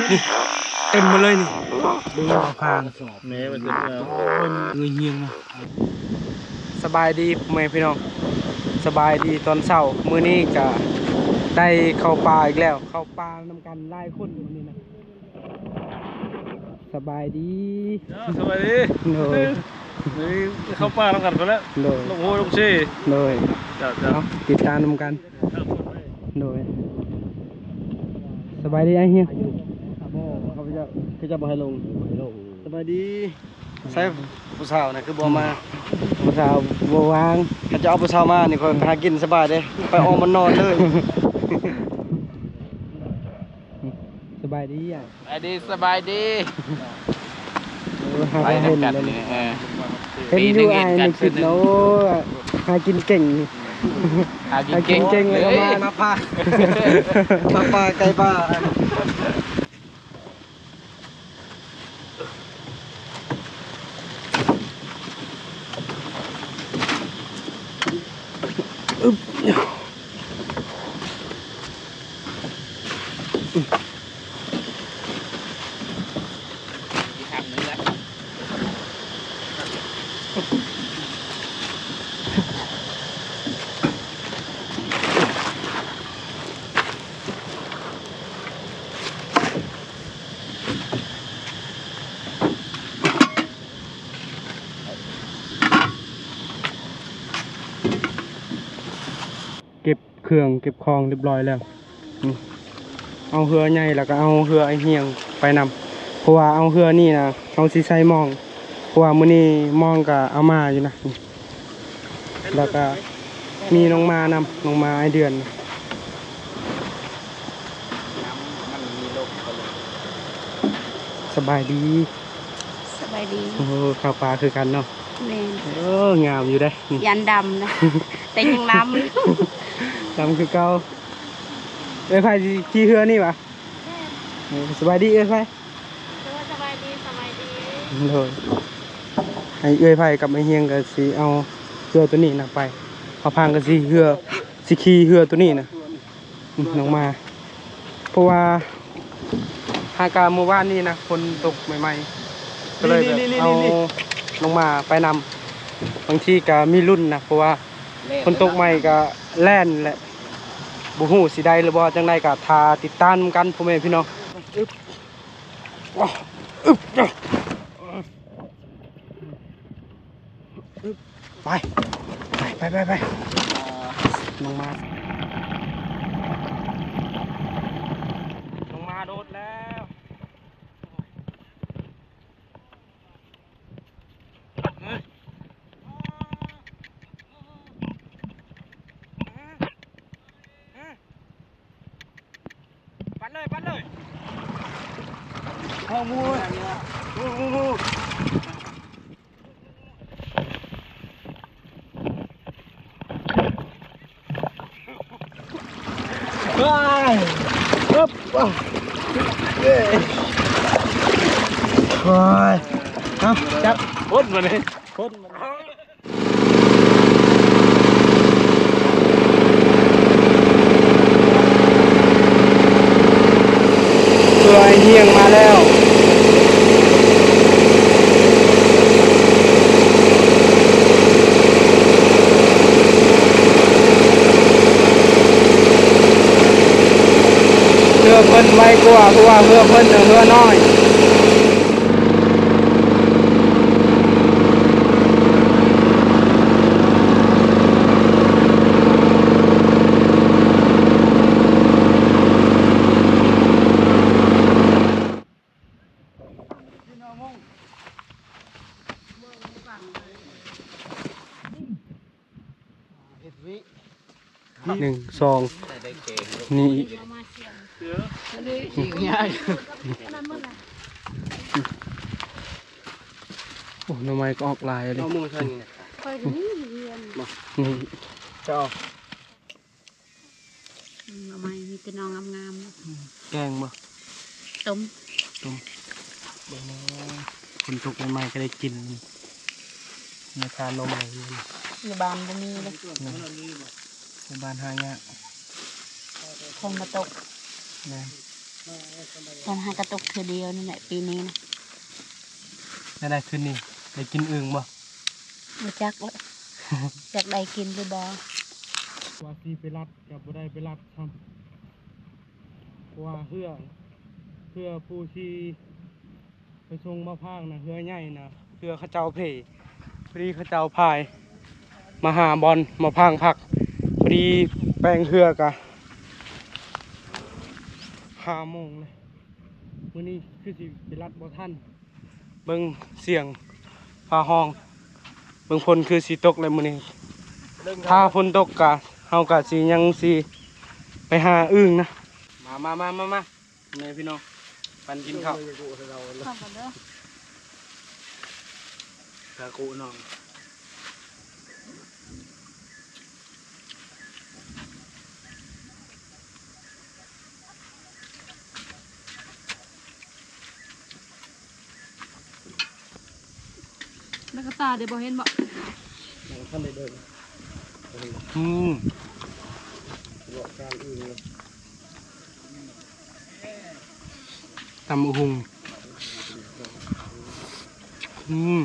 ນີ້ ເຕັມມາເລີຍນີ້ ເບິ່ງເອົາພາງ ແມ່ນ ໂອ້ຍ ເງີຍຮຽງນະ. ສະບາຍດີພໍ່ແມ່ພີ່ນ້ອງ ສະບາຍດີຕອນເຊົ້າ. ມື້ນີ້ກະໄດ້ເຂົ້າປ່າອີກແລ້ວ ເຂົ້າປ່ານຳກັນຫຼາຍຄົນມື້ນີ້ນະ. ສະບາຍດີ ເອີ ສະບາຍດີ ໂດຍ ນີ້ເຂົ້າປ່ານຳກັນພຸ້ນແຫຼະ ໂດຍ ລົງຫ້ວຍລົງເຊ ໂດຍ ເຈົ້າໆ ເນາະ ຕິດຕາມນຳກັນ ໂດຍ ສະບາຍດີອ້າຍຮຽງ ບໍ່ ເຂົາເຈົ້າ ເຂົາເຈົ້າບໍ່ໃຫ້ລົງ ບໍ່ໃຫ້ລົງ ສະບາຍດີ ໃສຜູ້ສາວນະ ຄືບໍ່ມາ ຜູ້ສາວບໍ່ວ່າງ ຄັນຈະເອົາຜູ້ສາວມານີ້ ຂ້ອຍໄປຫາກິນສະບາຍເດ້ ໄປອອກມານອນເລີຍ ສະບາຍດີ ສະບາຍດີ ສະບາຍດີ ໂອ້ ຫາ ໄປນຳກັນນີ້ ເອີ ເຫັນຢູ່ອ້າຍໃນຄລິບເນາະ ຫາກິນເກັ່ງ ຫາກິນເກັ່ງ ຫາກິນເກັ່ງ ແລ້ວກໍມາ ມາປ່າ ມາປ່າໄກ່ປ່າ. ເກັບເຄື່ອງເກັບຂອງຮຽບຮ້ອຍແລ້ວ ນີ້ ເອົາເຮືອໃຫຍ່ ແລ້ວກໍເອົາເຮືອອ້າຍຮຽງໄປນຳ ເພາະວ່າເອົາເຮືອນີ້ນະ ເຮົາຊິໃສ່ມອງ ເພາະວ່າມື້ນີ້ມອງກໍເອົາມາຢູ່ນະ ນີ້ ແລ້ວກໍມີນ້ອງມານຳ ນ້ອງມາອ້າຍເດືອນ ສະບາຍດີ ສະບາຍດີ ໂອ້ ເຂົ້າປ່າຄືກັນເນາະ ແມ່ນ ໂອ້ ງາມຢູ່ເດ້ ຢ້ານດຳນະ ແຕ່ຍັງລຳ ລຳຄືເກົ່າ ເອື້ອຍໄພຊິຂີ່ເຮືອນີ້ຫວາ? ແມ່ນ ໂອ້ ສະບາຍດີເອື້ອຍໄພ ໂດຍ ສະບາຍດີ ສະບາຍດີ ໂດຍ ໃຫ້ເອື້ອຍໄພກັບອ້າຍຮຽງກໍຊິເອົາເຮືອໂຕນີ້ນະໄປ ເອົາພາງກໍຊິເຮືອ ຊິຂີ່ເຮືອໂຕນີ້ນະ ອືມ ລົງມາ ເພາະວ່າຫາກະມື້ວານນີ້ນະ ຝົນຕົກໃໝ່ໆ ກໍເລີຍແບບເອົາລົງມາໄປນຳ ບາງທີກໍມີລຸ້ນນະ ເພາະວ່າຝົນຕົກໃໝ່ກໍແລ່ນແຫຼະ ບໍ່ຮູ້ຊິໄດ້ຫຼືບໍ່ ຈັ່ງໃດກໍຖ້າຕິດຕາມນຳກັນ ພໍ່ແມ່ພີ່ນ້ອງ. ໄປ ໄປ ໄປ ໄປ ໄປ ລົງມາ ລົງມາໂດດແລ້ວ ປັດເລີຍ ປັດເລີຍ ເອົາໝູ ໝູ ໝູ ໝູ. ໂອ້ຍ ເອົາ ຈັບ ຄົນມານີ້ ຄົນມານີ້ ເຮືອອ້າຍຮຽງມາແລ້ວ ເຮືອເພິ່ນໄວກວ່າ ເພາະວ່າເຮືອເພິ່ນນະເຮືອນ້ອຍ. ເຮັດວິ ໜຶ່ງ ສອງ ນີ້ ໂອ້ ໜໍ່ໄມ້ກໍອອກຫຼາຍເລີຍ ເອົາໝູ່ໃສ່ນີ້ນະ ຂ້ອຍກໍມີຢູ່ເຮືອນ ນີ້ ເຈົ້າ ໜໍ່ໄມ້ມີແຕ່ໜໍ່ງາມໆ ແກງບໍ່? ຕົ້ມ ຕົ້ມ ເບິ່ງເນາະ ຝົນຕົກໃໝ່ໆ ກໍໄດ້ກິນ ມາທານໜໍ່ໄມ້ຢູ່ ຢູ່ບ້ານບໍ່ມີເດ້ ແມ່ນ ຢູ່ບ້ານຫາຍາກ ຝົນມາຕົກ ແມ່ນ. ຕອນຫາກະຕົກເທື່ອດຽວນີ້ແຫຼະ ປີນີ້ນະ. ແນວໃດຄືນນີ້ ໄດ້ກິນອຶ່ງບໍ່? ບໍ່ຈັກແຫຼະ ຈັກໄດ້ກິນຫຼືບໍ່. ວ່າຊິໄປລັດ ກໍບໍ່ໄດ້ໄປລັດຊ້ຳ ເພາະວ່າເຮືອ ເຮືອຜູ້ທີ່ ໄປສົ່ງມະພຮ້າວນະ ເຮືອໃຫຍ່ນະ ເຮືອເຂົາເຈົ້າເພ ພໍດີເຂົາເຈົ້າພາຍມາຫາບ່ອນມະພຮ້າວພັກ ພໍດີແປງເຮືອກະຫ້າໂມງເລີຍ. ມື້ນີ້ຄືຊິໄປລັດບໍ່ທັນ ເບິ່ງສຽງຟ້າຮ້ອງ ເບິ່ງຝົນຄືຊິຕົກແລ້ວມື້ນີ້. ຖ້າຝົນຕົກກະ ເຮົາກະຊິຍັງຊິໄປຫາອຶ່ງນະ. ມາ ມາ ມາ ມາ ມາ. ແມ່ພີ່ນ້ອງ ປັນກິນເຂົ້າ ເຂົ້າກັນເດີ ກະກຸນ້ອງ ແລ້ວກະຕາເດ ບໍ່ເຫັນບໍ່? ຍັງທັນໄດ້ເບິ່ງ ອືມ ເລາະກາງອຶ່ງເລີຍ. ຕຳບັກຫຸ່ງ ອືມ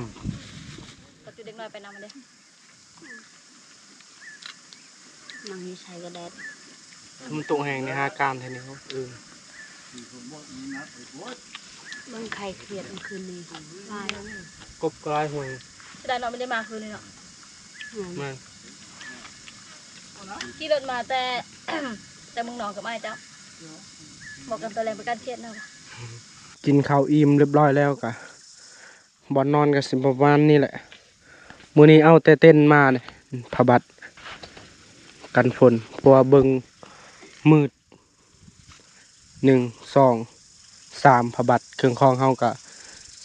ກໍຈຸເດັກນ້ອຍໄປນຳເດ້ ນັ່ງຢູ່ໃສກໍໄດ້ ມັນຕົກແຮງໃນຫາການແທ້ນີ້ ເອີ ເບິ່ງໄຂ່ຂຽດມື້ຄືນນີ້ຫຼາຍ ກົບກໍຫຼາຍຫົວ ເສຍດາຍເນາະ ບໍ່ໄດ້ມາຄືນນີ້ເນາະ. ແມ່ນ ຂີ່ລົດມາແຕ່ ແຕ່ເມືອງນອກກັບອ້າຍເຈົ້າ ບອກກັນຕອນແລງໄປການຂຽດນຳ. ກິນເຂົ້າອີ່ມຮຽບຮ້ອຍແລ້ວກະ ບ່ອນນອນກະຊິປະມານນີ້ແຫຼະ ມື້ນີ້ເອົາແຕ່ເຕັນມານີ້ ຜ້າບັດກັນຝົນ ເພາະວ່າເບິ່ງມືດ ໜຶ່ງ ສອງ ສາມ ຜ້າບັດ ເຄື່ອງຂອງເຮົາກະ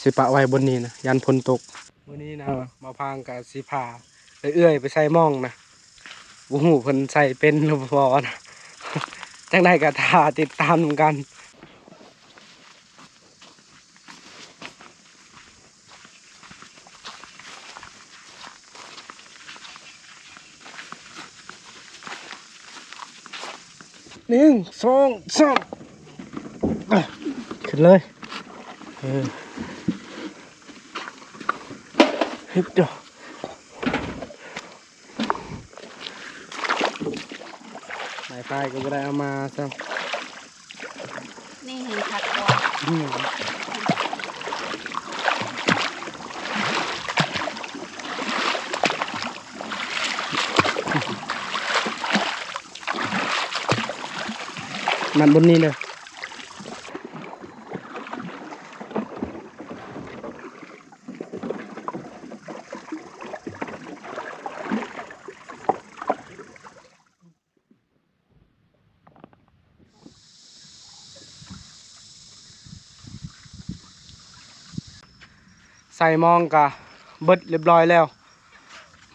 ຊິປະໄວ້ບ່ອນນີ້ນະ ຢ້ານຝົນຕົກ. ມື້ນີ້ນະ ມາພາງກະຊິພາເອື້ອຍໆໄປໃສ່ໝອງນະ ບໍ່ຮູ້ເພິ່ນໃສ່ເປັນຫຼືບໍ່ນະ ຈັ່ງໃດກະຖ້າຕິດຕາມນຳກັນ. ໜຶ່ງ ສອງ ສາມ ຂຶ້ນເລີຍ ເອີ ຮຶບ ໄມ້ພາຍກໍບໍ່ໄດ້ເອົາມາຊ້ຳ ນີ້ແຮ່ງຄັກກວ່າ ອືມ ມັດບົນນີ້ເດີ. ໃສ່ມອງກະເບິດຮຽບຮ້ອຍແລ້ວ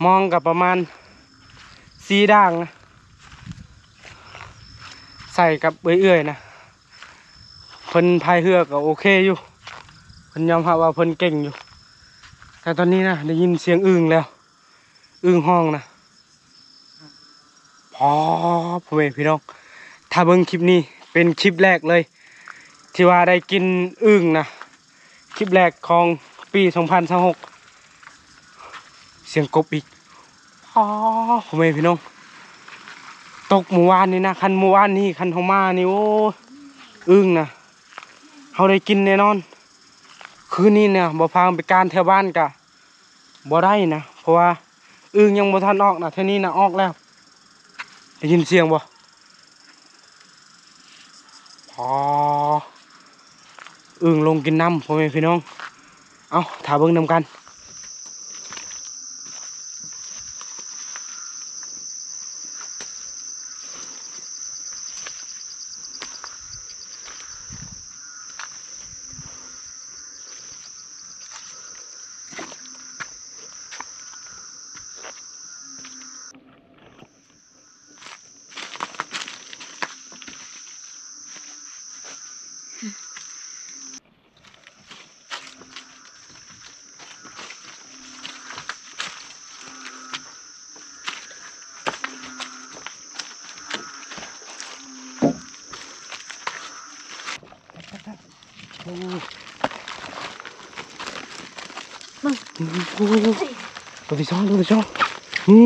ມອງກະປະມານສີ່ດ່າງນະ ໃສ່ກັບເອື້ອຍໆນະ ເພິ່ນພາຍເຮືອກໍໂອເຄຢູ່ ເພິ່ນຍອມຮັບວ່າເພິ່ນເກັ່ງຢູ່ ແຕ່ຕອນນີ້ນະ ໄດ້ຍິນສຽງອຶ່ງແລ້ວ ອຶ່ງຮ້ອງນະ ອໍ ພໍ່ແມ່ພີ່ນ້ອງ ຖ້າເບິ່ງຄລິບນີ້ເປັນຄລິບແລກເລີຍ ທີ່ວ່າໄດ້ກິນອຶ່ງນະ ຄລິບແລກຂອງປີສອງພັນຊາວຫົກ ສຽງກົບອີກ ອໍ ພໍ່ແມ່ພີ່ນ້ອງ ຕົກມື້ວານນີ້ນະ ຄັນມື້ວານນີ້ ຄັນເຮົາມານີ້ ໂອ້ ອຶ່ງນະ ເຮົາໄດ້ກິນແນ່ນອນ ຄືນນີ້ນະ ບໍ່ພາໄປການແຖວບ້ານກະ ບໍ່ໄດ້ນະ ເພາະວ່າອຶ່ງຍັງບໍ່ທັນອອກນະ ເທື່ອນີ້ນະອອກແລ້ວ ໄດ້ຍິນສຽງບໍ່? ອໍ ອຶ່ງລົງກິນນ້ຳ ພໍ່ແມ່ພີ່ນ້ອງ ເອົ້າ ຖ້າເບິ່ງນຳກັນ. ອ ເບິ່ງ ໂອ້ ໂຕທີ່ສອງ ໂຕທີ່ສອງ ນີ້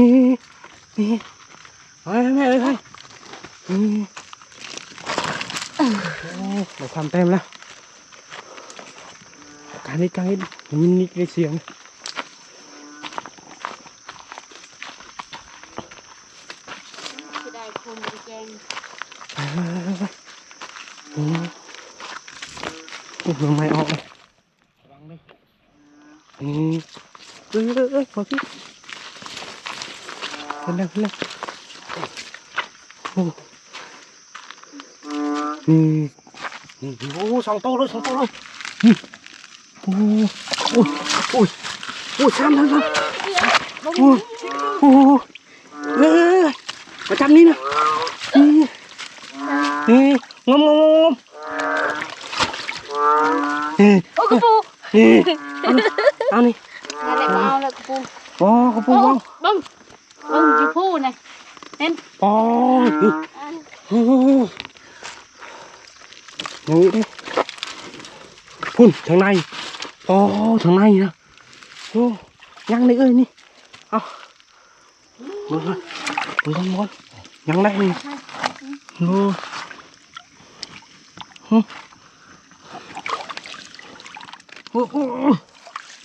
ນີ້ ໄປແມ່ເອີຍ ໄປ ນີ້ ໂອ້ ໄດ້ສາມແຕ້ມແລ້ວ ກາງອີກ ກາງອີກ ຍິນດີໄດ້ສຽງ ຊິໄດ້ຄົມໄປແກງ ໄປ ໄປ ໄປ ໄປ ໂອ້ ໂອ້ ໜໍ່ໄມ້ອອກເລີຍ ລະວັງເດີ ນີ້ ເອີ ເອີ ເອີ ຂໍທີ່ ຂຶ້ນແລ້ວ ຂຶ້ນແລ້ວ ໂອ້ ນີ້ ນີ້ ໂອ້ ສອງໂຕເລີຍ ສອງໂຕເລີຍ ນີ້ ໂອ້ ໂອ້ຍ ໂອ້ຍ ໂອ້ຍ ສາມ ສາມ ສາມ ໂອ້ ໂອ້ ເອີ ມາຈັບນີ້ນະ ນີ້ ນີ້ ງອມ ງອມ ງອມ ນີ້ ໂອ້ ກະປູ ນີ້ ເອົານີ້ ເອົານີ້ ນັ້ນແຫຼະ ເອົາແລ້ວກະປູ ໂອ້ ກະປູ ໂອ້ ເບິ່ງ ເບິ່ງ ເບິ່ງຢູ່ພູ້ນະ ເຫັນ ອໍ ນີ້ ໂອ້ ຍັງອີກເດ້ ພຸ້ນ ທາງໃນ ອໍ ທາງໃນນະ ໂອ້ ຍັງໃນເອີຍນີ້ ເອົາ ເບິ່ງກ່ອນ ເບິ່ງກ່ອນ ຍັງໄດ້ນີ້ ໂອ້ ຫຶ ໂອ້ ໂອ້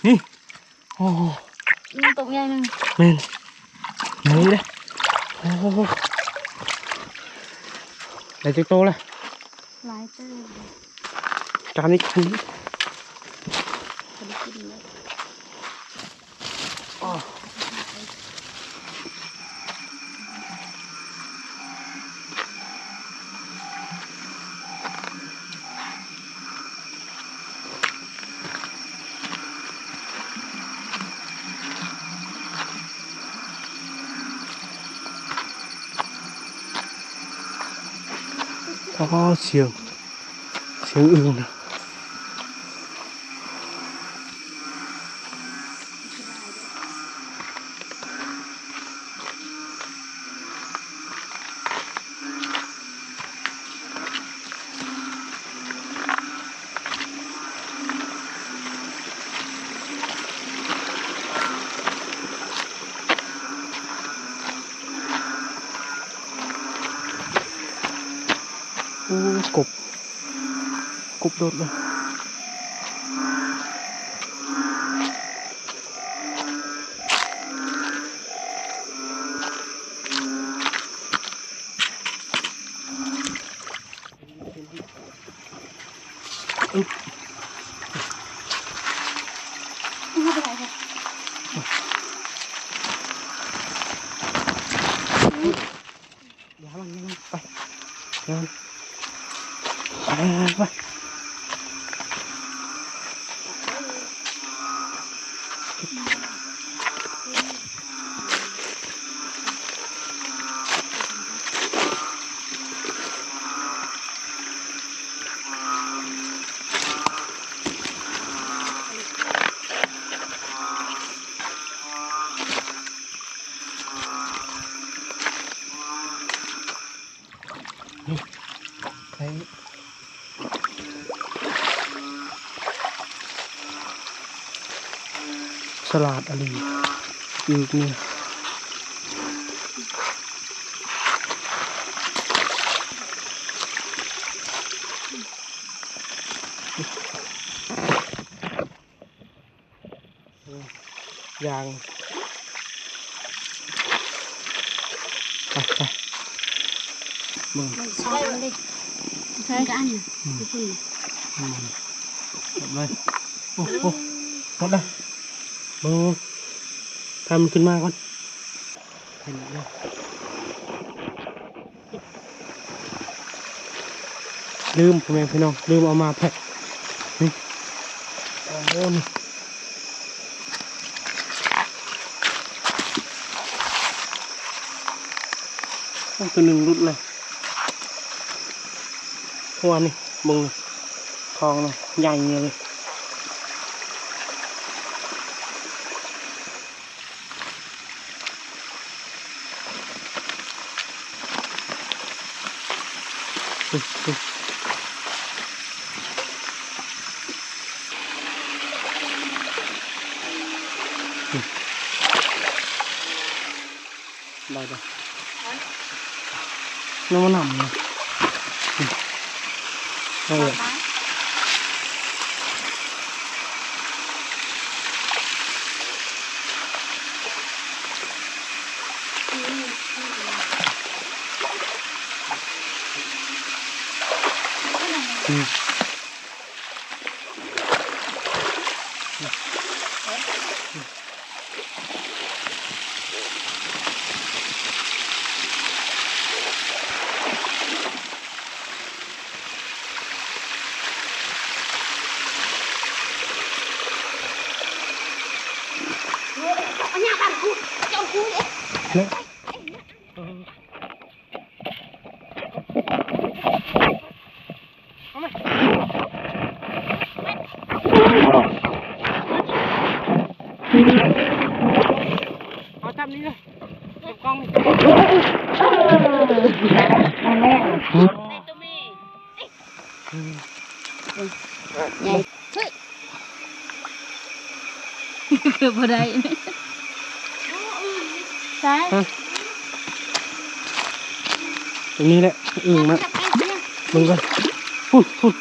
ນີ້ ໂອ້ ນີ້ຕົວໃຫຍ່ໜຶ່ງ ແມ່ນ ນີ້ເດ້ ໂອ້ ໄດ້ຈັກໂຕລະ ຫຼາຍເຕີບ ຈານນີ້ ຈານນີ້ ບໍ່ໄດ້ກິນເລີຍ ອໍ ອໍ ສຽງ ສຽງອຶ່ງນະ ໂອ້ ກົບ ກົບໂດດເລີຍ ຢ່າມັນ ຢ່າມັນ ໄປ ຢ່າມັນ ໄປ ໄປ ໄປ ໄປ. ນີ້ ໃສ່ ສະຫຼາດອີ່ຫຼີ ອີກນີ້. ເອີ ຢ່າງ ໄປ ໄປ ເບິ່ງ ມັນຊ້ອນເດ້ ໃສ່ກະອັນ ອືມ ຢູ່ພຸ້ນ ອືມ ເກັບເລີຍ ໂອ້ ໂອ້ ໝົດແລ້ວ ເບິ່ງ ພາມັນຂຶ້ນມາກ່ອນ ເຫັນແລ້ວ. ລືມ ພໍ່ແມ່ພີ່ນ້ອງ ລືມເອົາມາແພັກ ນີ້ ເອົາ ໂອ້ ໂຕໜຶ່ງຫຼຸດເລີຍ ຫົວນີ້ ເບິ່ງນີ້ ທ້ອງນີ້ ໃຫຍ່ເລີຍ. ອືມ ອືມ. ໄດ້ເດີ ຍັງບໍ່ນຳເນາະ ເອີ. ເອົາມາ ເອົາຈັບນີ້ເລີຍ ຈັບກ້ອງນີ້ ໃຫຍ່ ເຮີ້ຍ ຄືບໍ່ໄດ້ ໃສ່ ຮະ ຕົງນີ້ແຫຼະ ອຶ່ງມາ ເບິ່ງກ່ອນ ພຸ້ນ ພຸ້ນ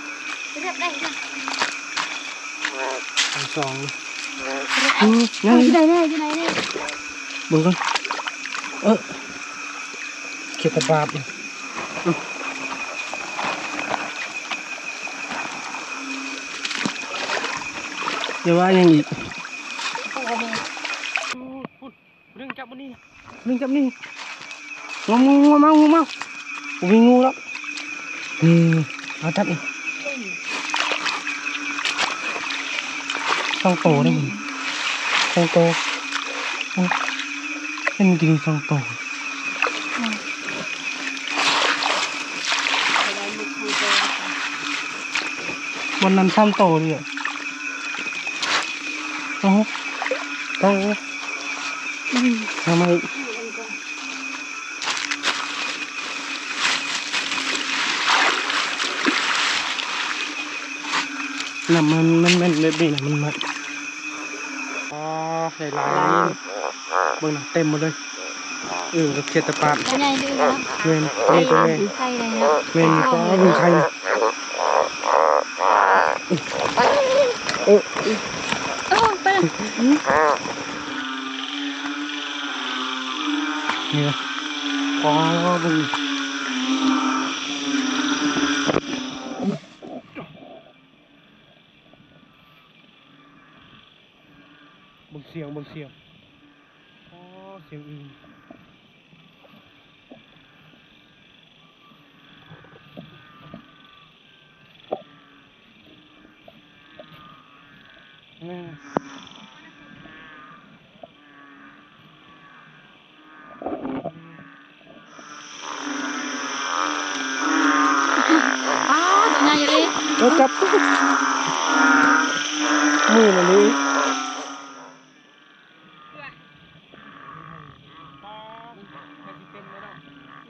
ສອງ ອືມ ຢູ່ໃນນີ້ ຢູ່ໃນນີ້ ເບິ່ງກ່ອນ ເອີ ເຂດຕະບາດ ອືມ ຢ່າວ່າຫຍັງອີກ ພຸ້ນ ຜູ້ໜຶ່ງຈັບມື້ນີ້ ຜູ້ໜຶ່ງຈັບນີ້ ງວມ ງວມ ງວມ ງວມ ບໍ່ມີງູດອກ ນີ້ ເອົາຈັບນີ້ ສອງໂຕເດ້ ສອງໂຕ ເຫັນກິນສອງໂຕ ມັນນັ້ນສາມໂຕເລີຍ ເອົາ ຕັ້ງ ເອົາມາ ນ້ຳມັນ ມັນແມ່ນແບບນີ້ນະ ມັນມັກ ອໍ ຫຼາຍໆ ເບິ່ງນະ ເຕັມໝົດເລີຍ ອືມ ກັບເຂດຕະປາດ ຕົວໃຫຍ່ເລີຍເນາະ ແມ່ນ ໃຫຍ່ຕົວໃຫຍ່ ໄຂ່ເລີຍເນາະ ແມ່ນ ອໍ ເບິ່ງໄຂ່ນະ ເອີ ເອີ ໄປ ນີ້ນະ ອໍ ເບິ່ງ ເບິ່ງສຽງ ເບິ່ງສຽງ ອໍ ສຽງອຶ່ງ ອໍ ຕົວໃຫຍ່ອີ່ຫຼີ ເອີ ຈັບ ມືມັນນີ້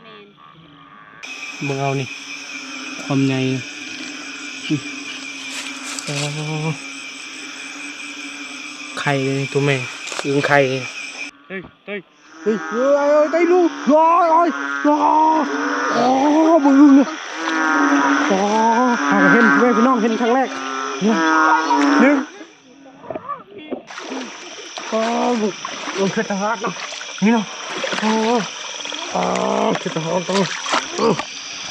ແມ່ນ ເບິ່ງເອົານີ້ ຄວາມໃຫຍ່ ອໍ ໄຂ່ເລີຍ ຕົວແມ່ ອຶ່ງໄຂ່ ເຮີ້ຍ ເຮີ້ຍ ເຮີ້ຍ ເຮີ້ຍ ໄດ້ລູກ ໂອ້ຍ ໂອ້ຍ ໂອ້ຍ ເບິ່ງເນາະ ໂອ້ ຫາກະເຫັນ ແມ່ພີ່ນ້ອງ ເຫັນຄັ້ງແລກ ໜຶ່ງ ໂອ້ ເບິ່ງ ເບິ່ງເຂດຕະຫາດເນາະ ນີ້ເນາະ ໂອ້ ໂອ້ ເຂດຕະຫາດ ໂອ້ ໂອ້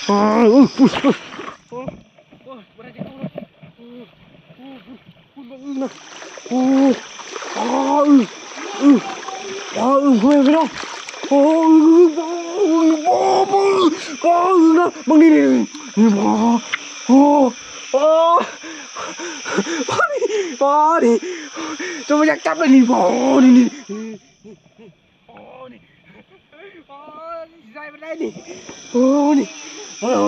ໂອ້ຍ ໂອ້ຍ ໂອ້ຍ ບໍ່ໄດ້ຈັກໂຕເນາະ ໂອ້ ໂອ້ ພຸ້ນ ພຸ້ນ ເບິ່ງອຶ່ງນະ ໂອ້ ອໍ ອຶ່ງ ອຶ່ງ ອໍ ອຶ່ງ ເຮີ້ຍ ພີ່ນ້ອງ ໂອ້ ອຶ່ງ ອຶ່ງ ອໍ ອຶ່ງ ອຶ່ງນະ ເບິ່ງນີ້ ນີ້ ນີ້ ນີ້ ນີ້ ອໍ ໂອ້ ອໍ ອໍ ນີ້ ອໍ ນີ້ ຈົນບໍ່ຢາກຈັບເລີຍນີ້ ອໍ ນີ້ ນີ້ ອໍ ນີ້ ອໍ ຊິໃສ່ບໍ່ໄດ້ນີ້ ອໍ ນີ້ ເບິ່ງ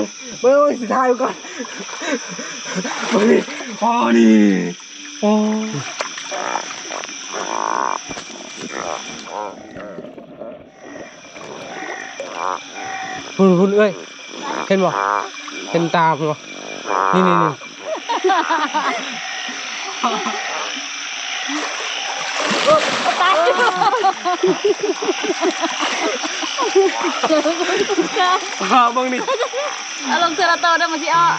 ເບິ່ງ ຊິຖ່າຍກ່ອນ ເບິ່ງນີ້ ອໍ ນີ້ ອໍ ພຸ້ນ ພຸ້ນ ເອີຍ ເຫັນບໍ່? ເຫັນຕາພຸ້ນບໍ່? ນີ້ ນີ້ ນີ້ ຕາຍ. ອ້າວ ເບິ່ງນີ້ ເອົາລົງເທື່ອລະໂຕເດີ ມັນຊິເອາະ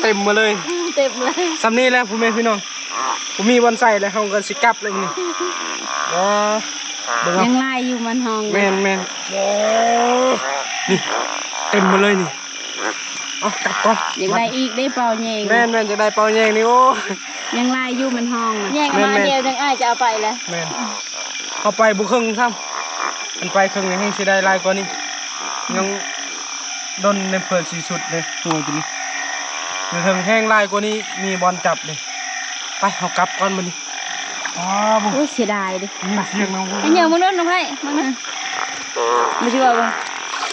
ເຕັມມາເລີຍ ເຕັມເລີຍ ສ່ຳນີ້ແຫຼະ ພໍ່ແມ່ພີ່ນ້ອງ ບໍ່ມີບ່ອນໃສ່ແລ້ວ ເຮົາກໍຊິກັບແລ້ວນີ້ ອໍ ເບິ່ງເອົາ ຍັງຫຼາຍຢູ່ມັນຫ້ອງ ແມ່ນໆ ໂອ້ ນີ້ ເຕັມມາເລີຍນີ້ ເອົາກັບກ່ອນ ຢາກໄດ້ອີກເດ້ເປົ່າແຍງ ແມ່ນໆ ຢາກໄດ້ເປົ່າແຍງນີ້ ໂອ້ ຍັງຫຼາຍຢູ່ມັນຫ້ອງ ແຍງມາ ແມ່ນໆ ດຽວໜຶ່ງອ້າຍຈະເອົາໄປແລ້ວ ແມ່ນ ເຮົາໄປບໍ່ເຄິ່ງຊ້ຳ ອັນໄປເຄິ່ງນີ້ແຮ່ງຊິໄດ້ຫຼາຍກວ່ານີ້ ຍັງດົນໃນເພື່ອຊິສຸດເດ້ ໂຕນີ້ ຢູ່ເທິງແຮ່ງຫຼາຍກວ່ານີ້ ມີບ່ອນຈັບເດ້ ໄປ ເຮົາກັບກ່ອນບັດນີ້ ອ້າວ ໂອ້ຍ ເສຍດາຍເດ້ ມີສຽງນຳ ໄປຍ່າງເບິ່ງເດີນ້ອງໄພ ເບິ່ງນະ ບໍ່ຊິເວົ້າບໍ່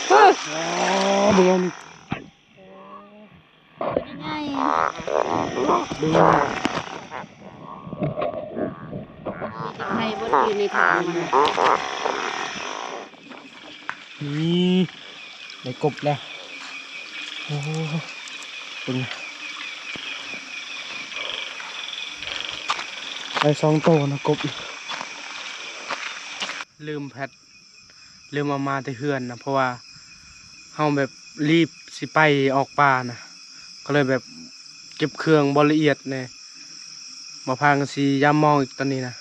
ເອີ ໂອ້ ເບິ່ງເອົານີ້ ໃຫຍ່ ໄຂ່ບໍ່ໄດ້ຢູ່ໃນຖັງມັນ ນີ້ ໄດ້ກົບແລ້ວ ໂອ້ ເບິ່ງ ໄດ້ສອງໂຕນະກົບ ລືມແພັດ ລືມເອົາມາແຕ່ເຮືອນນະ ເພາະວ່າເຮົາແບບລີບຊິໄປອອກປ່ານະ ກໍເລີຍແບບເກັບເຄື່ອງບໍ່ລະອຽດແດ່ ບໍ່ພາກັນຊິຢາມມອງອີກຕອນນີ້ນະ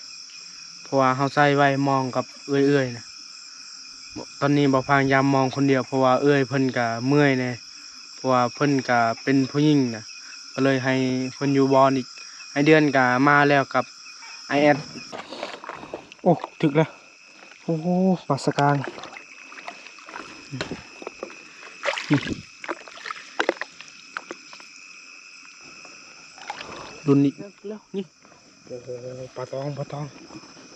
ເພາະວ່າເຮົາໃຊ້ໄວ້ມອງກັບເອື້ອຍໆນະ ຕອນນີ້ບໍ່ພາກຢາມມອງຄົນດຽວ ເພາະວ່າເອື້ອຍເພິ່ນກະເມື່ອຍແດ່ ເພາະວ່າເພິ່ນກະເປັນຜູ້ຍິງນະ ກໍເລີຍໃຫ້ເພິ່ນຢູ່ບ່ອນອີກ ໃຫ້ເດືອນກະມາແລ້ວກັບອ້າຍແອດ ໂອ້ ຖືກແລ້ວ ໂອ້ ປາສະກາງ ລຸ້ນນີ້ ແລ້ວນີ້ ໂອ້ໂຫ ປາຕອງ ປາຕອງ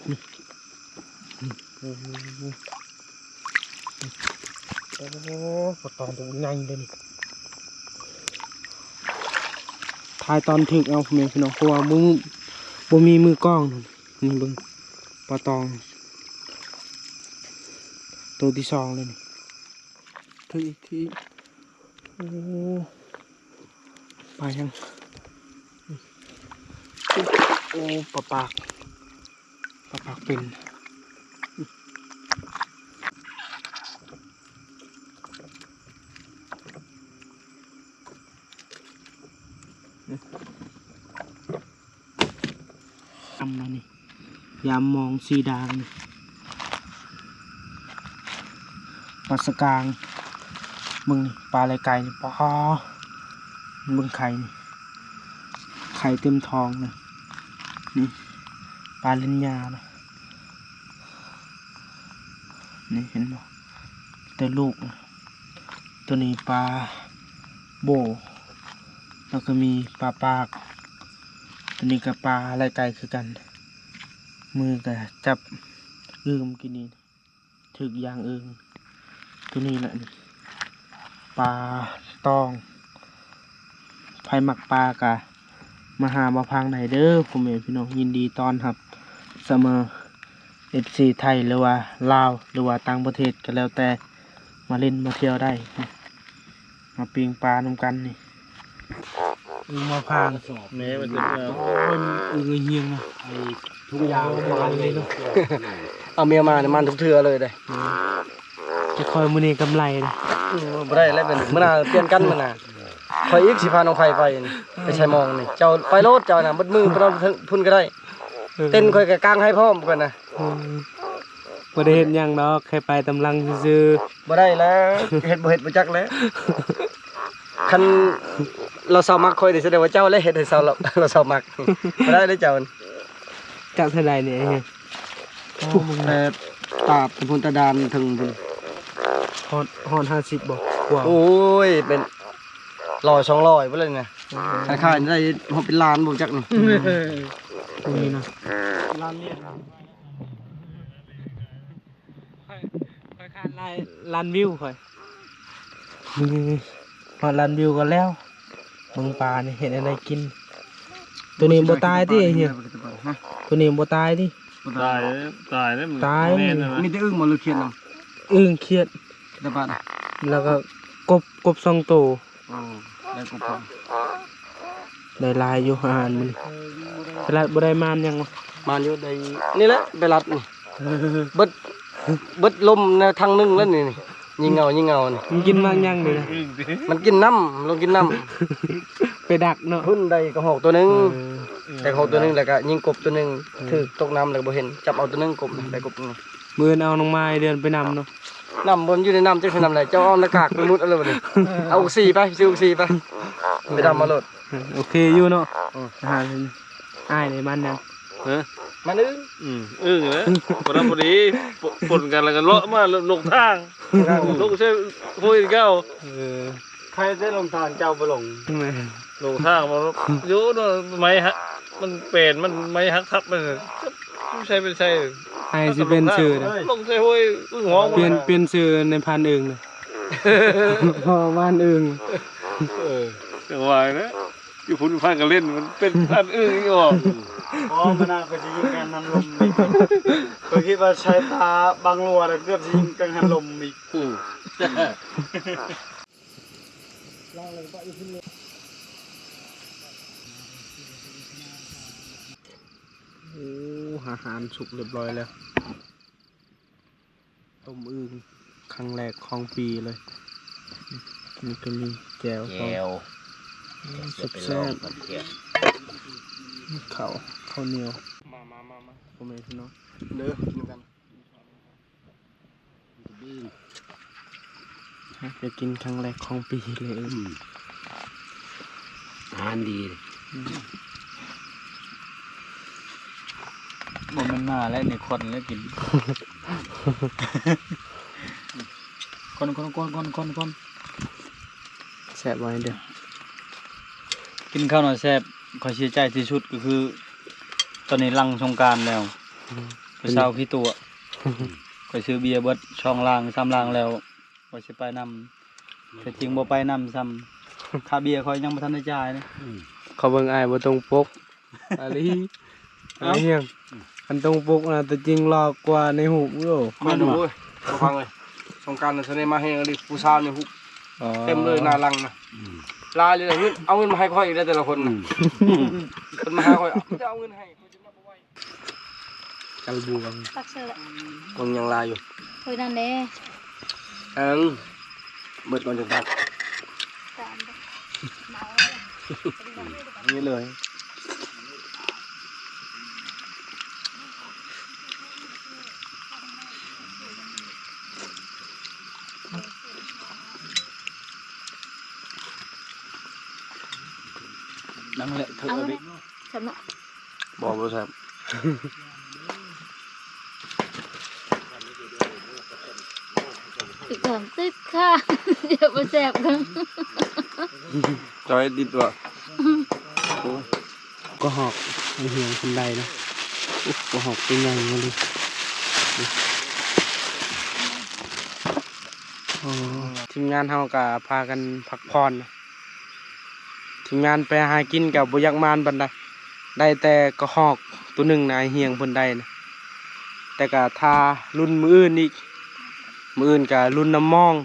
ນີ້ ນີ້ ໂອ້ໂຫ ໂອ້ໂຫ ປາຕອງໂຕໃຫຍ່ເດ້ນີ້ ຖ່າຍຕອນຖືກເອົາ ພໍ່ແມ່ພີ່ນ້ອງ ເພາະວ່າບໍ່ ບໍ່ມີມືກ້ອງ. ນີ້ເບິ່ງ ປາຕອງ ໂຕທີສອງເລີຍນີ້ ຖືກອີກ ຖືກອີກ ໂອ້ ປາຫຍັງ ໂອ້ ປາປາກ ປາປາກເປັນ ອຳມານີ້ ຍາມມອງສີດາງນີ້ ປາສະກາງ ເບິ່ງນີ້ ປາໄຫຼໄກ່ນີ້ ປາ ເບິ່ງໄຂ່ນີ້ ໄຂ່ເຕັມທ້ອງນະ ນີ້ ປາເລັນຍານະ ນີ້ເຫັນບໍ່ ແຕ່ລູກນະ ໂຕນີ້ປາໂບ ແລ້ວກໍມີປາປາກ ໂຕນີ້ກໍປາໄຫຼໄກ່ຄືກັນ ມືກໍຈັບອຶ່ງກິນນີ້ ຖືກຢ່າງອຶ່ງ ໂຕນີ້ແຫຼະນີ້ ປາຕອງ ໃຜມັກປາກະມາຫາບ່າວພັງໄດ້ເດີ ພໍ່ແມ່ພີ່ນ້ອງ ຍິນດີຕ້ອນຮັບສະເໝີ ເອັຟຊີ ໄທ ຫຼືວ່າລາວ ຫຼືວ່າຕ່າງປະເທດກໍແລ້ວແຕ່ ມາຫຼິ້ນມາທ່ຽວໄດ້ ມາປີ້ງປານຳກັນນີ້ ອຶ່ງມາພາງ ແມ່ນ ໂອ້ຍ ອຶ່ງຮຽງນະ ໄອ້ທຸກຢ່າງມາເລີຍເນາະ ເອົາເມຍມານີ້ມັນທຸກເທື່ອເລີຍເດ້ ແຕ່ຂ້ອຍມື້ນີ້ກຳໄລເດ້ ອືມ ບໍ່ໄດ້ແລ້ວ ມື້ໜ້າປ່ຽນກັນມື້ໜ້າ ຂ້ອຍອີກຊິພານ້ອງໄພໄປ ໄປໃສ່ມອງນີ້ ເຈົ້າໄປໂລດເຈົ້ານະ ເບິດມື້ໄປນອນພຸ້ນກໍໄດ້ ເອີ ເຕັນຂ້ອຍກໍກາງໃຫ້ພ້ອມກ່ອນນະ ອືມ ບໍ່ໄດ້ເຮັດຫຍັງດອກ ແຄ່ໄປຕາມຫຼັງຊື່ໆ ບໍ່ໄດ້ແລ້ວ ເຮັດບໍ່ເຮັດບໍ່ຈັກແລ້ວ ຄັນລາວສາວມັກຂ້ອຍນີ້ ສະແດງວ່າເຈົ້າແຫຼະເຮັດໃຫ້ລາວ ລາວສາວມັກ ບໍ່ໄດ້ເດ້ເຈົ້າ ຈັກເທົ່າໃດນີ້ ໂອ້ ແຕ່ຕາດພຸ້ນ ຕາດານເທິງພຸ້ນ ຮອດ ຮອດຫ້າສິບບໍ່ ກວ່າ ໂອ້ຍ ເປັນຮ້ອຍສອງຮ້ອຍພຸ້ນແຫຼະນະ ອືມ ຂາຍໆໄດ້ຮອດເປັນລ້ານບໍ່ຈັກນີ້ ອືມ ນີ້ນະ ລ້ານລຽນ ຂ້ອຍ ຂ້ອຍຂາດຫຼາຍລ້ານວິວຂ້ອຍ ນີ້ ຮອດລ້ານວິວກໍແລ້ວ ເບິ່ງປານີ້ເຮັດແນວໃດກິນ ໂຕນີ້ບໍ່ຕາຍຕິ ຮະ ໂຕນີ້ບໍ່ຕາຍຕິ ຕາຍ ຕາຍແລ້ວ ຕາຍ ແມ່ນແລ້ວ ມີແຕ່ອຶ່ງບໍ່ ຫຼືຂຽດນຳ ອຶ່ງ ຂຽດ ແລ້ວກໍກົບ ກົບສອງໂຕ ໂອ້ ໄດ້ກົບ ໄດ້ຫຼາຍຢູ່ອາຫານມື້ນີ້ ໄປລັດບໍ່ໄດ້ມານຫຍັງວະ ມານຢູ່ ໄດ້ ນີ້ແຫຼະ ໄປລັດນີ້ ເບິດ ເບິດລົມແນວທາງໜຶ່ງແລ້ວນີ້ ຍິງເອົາ ຍິງເອົານີ້. ມັນກິນໝາກຫຍັງນີ້ນະ? ມັນກິນນ້ຳ ລົງກິນນ້ຳ ໄປດັກເນາະ. ຫຶ້ນໄດ້ກະຮອກຕົວໜຶ່ງ ເອີ ໄດ້ກະຮອກຕົວໜຶ່ງ ແລ້ວກະຍິງກົບຕົວໜຶ່ງ ເອີ ຖືກຕົກນ້ຳແລ້ວກະບໍ່ເຫັນ. ຈັບເອົາຕົວໜຶ່ງກົບ ໄດ້ກົບໜຶ່ງ. ມື້ອື່ນເອົານ້ອງມາໃຫ້ເດືອນໄປນຳເນາະ. ນ້ຳບໍ່ຢູ່ໃນນ້ຳ ຈັກຊິນຳໃດ ເຈົ້າເອົາໜ້າກາກໄປໝົດເອົາເລີຍບັດນີ້. ເອົາອົກຊີໄປ ຊື້ອົກຊີໄປ ໄປດຳເອົາໂລດ. ເອີ ໂອເຄຢູ່ເນາະ. ອືມ ອາຫານ ອ້າຍໃນບ້ານຫຍັງ? ຮະ? ບ້ານອຶ່ງ. ອືມ ອຶ່ງແຫຼະ ພໍດີພໍດີ ປົນກັນແລ້ວກໍເລາະມາ ຫຼົງທາງ ຫຼົງໃສ່ຫ້ວຍເກົ່າ. ເອີ ໃຄແຕ່ຫຼົງທາງ ເຈົ້າບໍ່ຫຼົງ. ແມ່ນ ຫຼົງທາງບໍ່ ຢູ່ເນາະ ໄມ້ຫັກ ມັນແປນ ມັນໄມ້ຫັກທັບ ມັນຢູ່ໃສເປັນໃສ. ໃຜຊິປ່ຽນຊື່ນະ? ຫຼົງໃສ່ຫ້ວຍອຶ່ງຫ້ອງ. ປ່ຽນ ປ່ຽນຊື່ໃນພັນອຶ່ງນະ ພໍບ້ານອຶ່ງ. ເອີ ຈັ່ງວ່ານະ. ຢູ່ພຸ້ນພາກັນຫຼິ້ນ ມັນເປັນອັນອື່ນອີກອອກ. ອໍ ມື້ໜ້າຂ້ອຍຊິຍິງກັງຫັນລົມອີກ. ຂ້ອຍຄິດວ່າສາຍຕາບັງລົວ ແລ້ວເກືອບຊິຍິງກັງຫັນລົມອີກ. ອືມ ໂອ້ ອາຫານສຸກຮຽບຮ້ອຍແລ້ວ. ຕົ້ມອຶ່ງຄັ້ງແລກຂອງປີເລີຍ. ນີ້ກໍມີແຈ່ວ ແຈ່ວ ແຊບໆ ເຂົ້າ ເຂົ້າໜຽວ. ມາໆໆໆ ພໍ່ແມ່ພີ່ນ້ອງເດີ ກິນນຳກັນ. ອືມ ໄດ້ກິນຄັ້ງແລກຂອງປີເລີຍ. ອືມ ອາຫານດີ. ອືມ ບໍ່ແມ່ນໝາແລ້ວນີ້ ຄົນແລ້ວກິນ. ຄົນໆໆໆ ແຊບບໍ່ເດີ? ກິນເຂົ້າໜ້ອຍແຊບ. ຂ້ອຍເສຍໃຈທີ່ສຸດກໍຄື ຕອນນີ້ຫຼັງສົງການແລ້ວ ອືມ ຜູ້ສາວຂີ້ຕົວະ. ຂ້ອຍຊື້ເບຍເບິດສອງລັງສາມລັງແລ້ວ ວ່າຊິໄປນຳ ແຕ່ຈິງບໍ່ໄປນຳຊ້ຳ. ຄ່າເບຍຂ້ອຍຍັງບໍ່ທັນໄດ້ຈ່າຍເດ້. ອືມ ເຂົາເບິ່ງອ້າຍບໍ່ຕົງປົກ. ອາລີ ເອົ້າ ອັນຕົງປົກນະ ຕົວຈິງຫຼໍ່ກວ່າໃນຮູບ. ໂອ້ ແມ່ນບໍ່? ໂອ້ຍ ບໍ່ຟັງເລີຍ. ສົງການນະ ຊະເນມາແຮງອີ່ຫຼີ ຜູ້ສາວໃນຮູບ ອໍ ເຕັມເລີຍໜ້າຫຼັງນະ. ອືມ ຫຼາຍເລີຍ ເງິນ ເອົາເງິນມາໃຫ້ຂ້ອຍອີກແລ້ວ ແຕ່ລະຄົນນະ. ອືມ ເພິ່ນມາຫາຂ້ອຍ ເອົາ ເອົາເງິນໃຫ້ ຂ້ອຍຈະນັບບໍ່ໄຫວ. ກັນບວງ ຕັກເຊີລະ ເບິ່ງຍັງຫຼາຍຢູ່. ໂອ້ຍ ນັ້ນເດ້. ເອີ ເບິດກ່ອນຈັ່ງຕັກ. ນີ້ເລີຍ. ນັ່ງແຫຼະ ເທີ ເອົາເລີຍ ແຊບເນາະ. ບໍ່ ບໍ່ແຊບ. ຕິດຫອມຕິດຄາ ດຽວບໍ່ແຊບກັນ. ຈອຍຕິດວ່າ ໂອ້ຍ ກະຫອກ ໄອ້ເຮງຂຶ້ນໄດ້ນະ. ໂອ້ ກະຫອກຕົວໃຫຍ່ມາເລີຍ. ໂອ້ ທີມງານເຮົາກະພາກັນພັກຜ່ອນ. ທີມງານໄປຫາກິນກໍບໍ່ຢາກໝານປານໃດ ໄດ້ແຕ່ກະຫອກໂຕໜຶ່ງນະ ອ້າຍຮຽງເພິ່ນໄດ້ນະ. ແຕ່ກໍຖ້າລຸ້ນມື້ອື່ນອີກ ມື້ອື່ນກໍລຸ້ນນຳມອງ.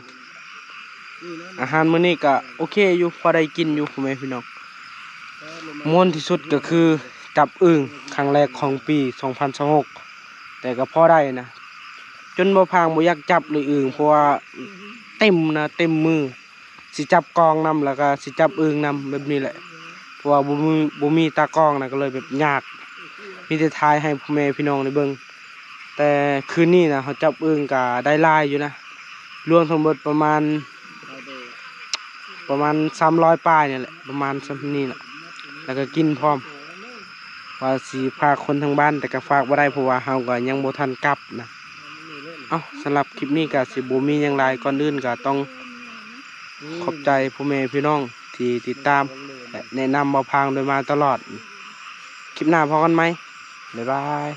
ອາຫານມື້ນີ້ກໍໂອເຄຢູ່ ພໍໄດ້ກິນຢູ່ ພໍ່ແມ່ພີ່ນ້ອງ. ມ່ວນທີ່ສຸດກໍຄືຈັບອຶ່ງຄັ້ງແລກຂອງປີສອງພັນຊາວຫົກ ແຕ່ກໍພໍໄດ້ນະ ຈົນບໍ່ພາງບໍ່ຢາກຈັບເລີຍອຶ່ງ ເພາະວ່າເຕັມນະ ເຕັມມື. ຊິຈັບກ້ອງນຳ ແລ້ວກໍຊິຈັບອຶ່ງນຳ ແບບນີ້ແຫຼະ ເພາະວ່າບໍ່ມີ ບໍ່ມີຕາກ້ອງນະ ກໍເລີຍແບບຍາກ ມີແຕ່ຖ່າຍໃຫ້ພໍ່ແມ່ພີ່ນ້ອງໄດ້ເບິ່ງ. ແຕ່ຄືນນີ້ນະ ເຮົາຈັບອຶ່ງກໍໄດ້ຫຼາຍຢູ່ນະ ລວມທັງເບິດປະມານ ປະມານສາມຮ້ອຍປາຍນີ້ແຫຼະ ປະມານສ່ຳນີ້ແຫຼະ ແລ້ວກໍກິນພ້ອມ. ວ່າຊິຝາກຄົນທາງບ້ານ ແຕ່ກໍຝາກບໍ່ໄດ້ ເພາະວ່າເຮົາກໍຍັງບໍ່ທັນກັບນະ. ເອົ້າ ສຳລັບຄລິບນີ້ກໍຊິບໍ່ມີຫຍັງຫຼາຍ ກ່ອນອື່ນກໍຕ້ອງຂອບໃຈພໍ່ແມ່ພີ່ນ້ອງທີ່ຕິດຕາມ ແລະ ແນະນຳບ່າວພາງໂດຍມາຕະຫຼອດ. ຄລິບໜ້າພໍ້ກັນໃໝ່ ບາຍບາຍ.